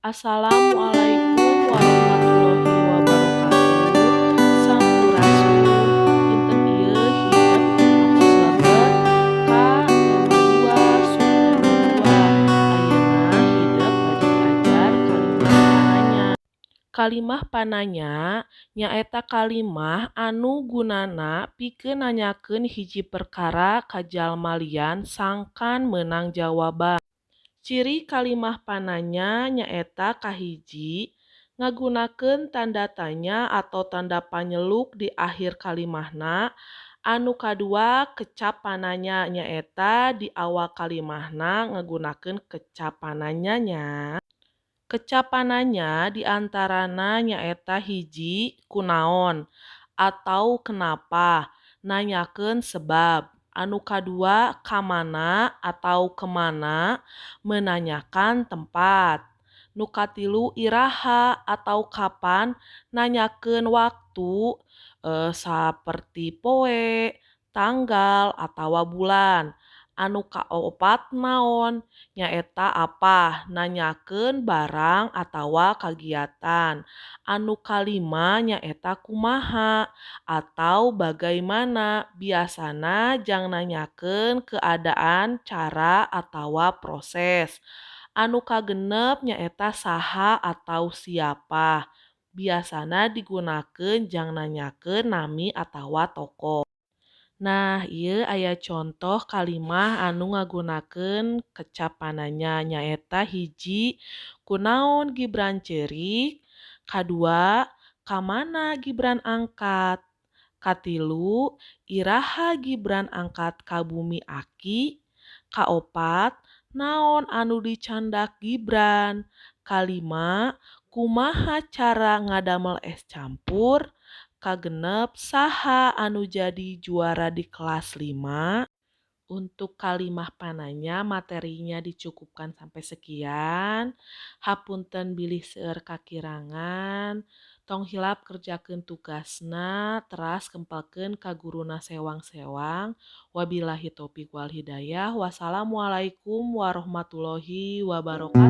Assalamualaikum warahmatullahi wabarakatuh. Sampurasun. Dinten ieu hidep atos lebet ka tema 2 subtema 2. Ayeuna hidep bade diajar kalimah pananya. Kalimah pananya nyaeta kalimah anu gunana pikeun nanyakeun hiji perkara ka jalma lian sangkan meunang jawaban. Ciri kalimah pananya nyaeta kahiji, ngagunakeun tanda tanya atau tanda panyeluk di akhir kalimahna, anu kadua kecap pananya nyaeta di awal kalimahna ngagunakeun kecap pananya nya. Kecap pananya diantarana nyaeta hiji, kunaon atau kenapa, nanyakeun sebab, anu kadua kamana atau kemana, menanyakan tempat, nu katilu iraha atau kapan, nanyakeun waktu saperti poe, tanggal, atawa bulan, anu kaopat naon nyaeta apa, nanyakeun barang atawa kagiatan, anu kalima nyaeta kumaha atau bagaimana, biasana jang nanyakeun keadaan, cara, atawa proses, anu kagenep nyaeta saha atau siapa, biasana digunakeun jang nanyakeun nami atawa tokoh. Nah, ieu aya contoh kalimah anu ngagunakeun kecap pananya nyaeta hiji, kunaon Gibran ceurik, kadua kamana Gibran angkat, katilu iraha Gibran angkat ka bumi aki, kaopat naon anu dicandak Gibran, kalima kumaha cara ngadamel es campur, kagenep saha anu jadi juara di kelas 5. Untuk kalimah pananya materinya dicukupkan sampai sekian. Hapunten bilih seueur kakirangan. Tong hilap kerjakeun tugasna, teras kempelkeun ka guruna sewang-sewang. Wabillahi taufiq wal hidayah. Wassalamualaikum warahmatullahi wabarakatuh.